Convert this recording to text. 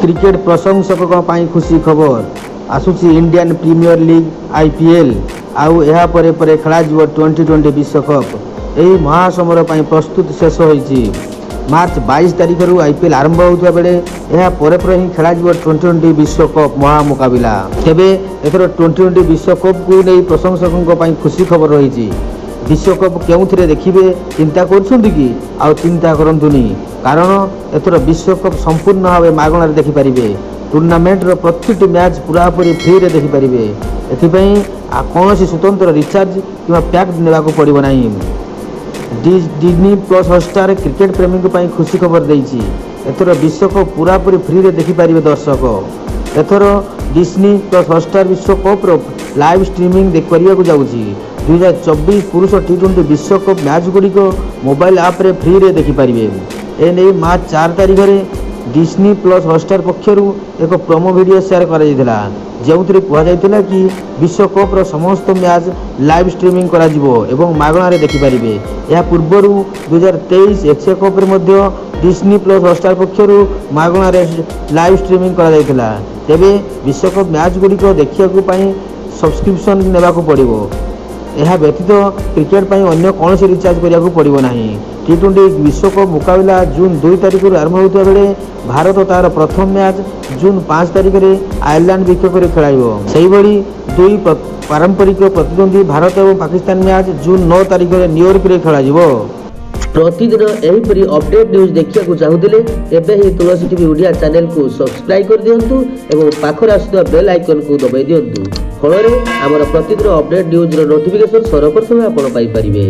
Cricket ପ୍ରଶଂସକଙ୍କ ପାଇଁ ଖୁସି ଖବର। ଆସୁଛି ଇଣ୍ଡିଆନ୍ ପ୍ରିମିୟର ଲିଗ୍ ଆଇପିଏଲ୍। ଆଉ ଏହା ପରେ ପରେ ଖେଳାଯିବ ଟ୍ୱେଣ୍ଟି ଟ୍ୱେଣ୍ଟି ବିଶ୍ୱକପ୍। ଏହି ମହାସମର ପାଇଁ ପ୍ରସ୍ତୁତି ଶେଷ ହୋଇଛି। ମାର୍ଚ୍ଚ 22 ତାରିଖରୁ ଆଇପିଏଲ୍ ଆରମ୍ଭ ହେଉଥିବା ବେଳେ ଏହା ପରେ ପରେ ହିଁ ଖେଳାଯିବ ଟ୍ୱେଣ୍ଟି ଟ୍ୱେଣ୍ଟି ବିଶ୍ୱକପ୍ ମହାମୁକାବିଲା। ତେବେ ଏଥର ଟ୍ୱେଣ୍ଟି ଟ୍ୱେଣ୍ଟି ବିଶ୍ୱକପ୍କୁ ନେଇ ପ୍ରଶଂସକଙ୍କ ପାଇଁ ଖୁସି ଖବର ରହିଛି। ବିଶ୍ୱକପ୍ କେଉଁଥିରେ ଦେଖିବେ, ଚିନ୍ତା କରୁଛନ୍ତି କି? ଆଉ ଚିନ୍ତା କରନ୍ତୁନି, କାରଣ ଏଥର ବିଶ୍ୱକପ୍ ସମ୍ପୂର୍ଣ୍ଣ ଭାବେ ମାଗଣାରେ ଦେଖିପାରିବେ। ଟୁର୍ଣ୍ଣାମେଣ୍ଟର ପ୍ରତିଟି ମ୍ୟାଚ୍ ପୂରାପୂରି ଫ୍ରିରେ ଦେଖିପାରିବେ। ଏଥିପାଇଁ କୌଣସି ସ୍ୱତନ୍ତ୍ର ରିଚାର୍ଜ କିମ୍ବା ପ୍ୟାକ୍ ନେବାକୁ ପଡ଼ିବ ନାହିଁ। ଡିଜନି ପ୍ଲସ୍ ହଟଷ୍ଟାର କ୍ରିକେଟ ପ୍ରେମୀଙ୍କ ପାଇଁ ଖୁସି ଖବର ଦେଇଛି। ଏଥର ବିଶ୍ୱକପ୍ ପୂରାପୂରି ଫ୍ରିରେ ଦେଖିପାରିବେ ଦର୍ଶକ। ଏଥର ଡିଜନି ପ୍ଲସ୍ ହଟଷ୍ଟାର ବିଶ୍ୱକପ୍ର ଲାଇଭ୍ ଷ୍ଟ୍ରିମିଂ କରିବାକୁ ଯାଉଛି। 2024 ପୁରୁଷ ଟି20 ବିଶ୍ୱକପ୍ ମ୍ୟାଚ୍ ଗୁଡ଼ିକ ମୋବାଇଲ ଆପ୍ରେ ଫ୍ରିରେ ଦେଖିପାରିବେ। ଏନେଇ ମାର୍ଚ୍ଚ 4 ତାରିଖରେ ଡିଜନି ପ୍ଲସ୍ ହଟଷ୍ଟାର ପକ୍ଷରୁ ଏକ ପ୍ରୋମୋ ଭିଡ଼ିଓ ସେୟାର କରାଯାଇଥିଲା, ଯେଉଁଥିରେ କୁହାଯାଇଥିଲା କି ବିଶ୍ୱକପ୍ର ସମସ୍ତ ମ୍ୟାଚ୍ ଲାଇଭ୍ ଷ୍ଟ୍ରିମିଂ କରାଯିବ ଏବଂ ମାଗଣାରେ ଦେଖିପାରିବେ। ଏହା ପୂର୍ବରୁ 2023 ଏସିଆ କପ୍ରେ ମଧ୍ୟ ଡିଜନି ପ୍ଲସ୍ ହଟଷ୍ଟାର ପକ୍ଷରୁ ମାଗଣାରେ ଲାଇଭ୍ ଷ୍ଟ୍ରିମିଂ କରାଯାଇଥିଲା। ତେବେ ବିଶ୍ୱକପ୍ ମ୍ୟାଚ୍ ଗୁଡ଼ିକ ଦେଖିବାକୁ ପାଇଁ ସବସ୍କ୍ରିପସନ୍ ନେବାକୁ ପଡ଼ିବ। ଏହା ବ୍ୟତୀତ କ୍ରିକେଟ ପାଇଁ ଅନ୍ୟ କୌଣସି ରିଚାର୍ଜ କରିବାକୁ ପଡ଼ିବ ନାହିଁ। ଟି20 ବିଶ୍ୱକପ୍ ମୁକାବିଲା ଜୁନ୍ 2 ତାରିଖରୁ ଆରମ୍ଭ ହେଉଥିବା ବେଳେ ଭାରତ ତା'ର ପ୍ରଥମ ମ୍ୟାଚ୍ ଜୁନ୍ 5 ତାରିଖରେ ଆୟାରଲାଣ୍ଡ ବିପକ୍ଷରେ ଖେଳାଇବ। ସେହିଭଳି ଦୁଇ ପାରମ୍ପରିକ ପ୍ରତିଦ୍ୱନ୍ଦ୍ୱୀ ଭାରତ ଏବଂ ପାକିସ୍ତାନ ମ୍ୟାଚ୍ ଜୁନ୍ 9 ତାରିଖରେ ନ୍ୟୁୟର୍କରେ ଖେଳାଯିବ। ପ୍ରତିଦିନ ଏହିପରି ଅପଡେଟ୍ ନ୍ୟୁଜ୍ ଦେଖିବାକୁ ଚାହୁଁଥିଲେ ଏବେ ହିଁ ତୁଳସୀ ଟିଭି ଓଡ଼ିଆ ଚ୍ୟାନେଲକୁ ସବସ୍କ୍ରାଇବ୍ କରିଦିଅନ୍ତୁ ଏବଂ ପାଖରେ ଆସୁଥିବା ବେଲ୍ ଆଇକନ୍କୁ ଦବାଇ ଦିଅନ୍ତୁ। ଫଳରେ ଆମର ପ୍ରତିଦିନ ଅପଡେଟ୍ ନ୍ୟୁଜ୍ର ନୋଟିଫିକେସନ୍ ସର୍ବପ୍ରଥମେ ଆପଣ ପାଇପାରିବେ।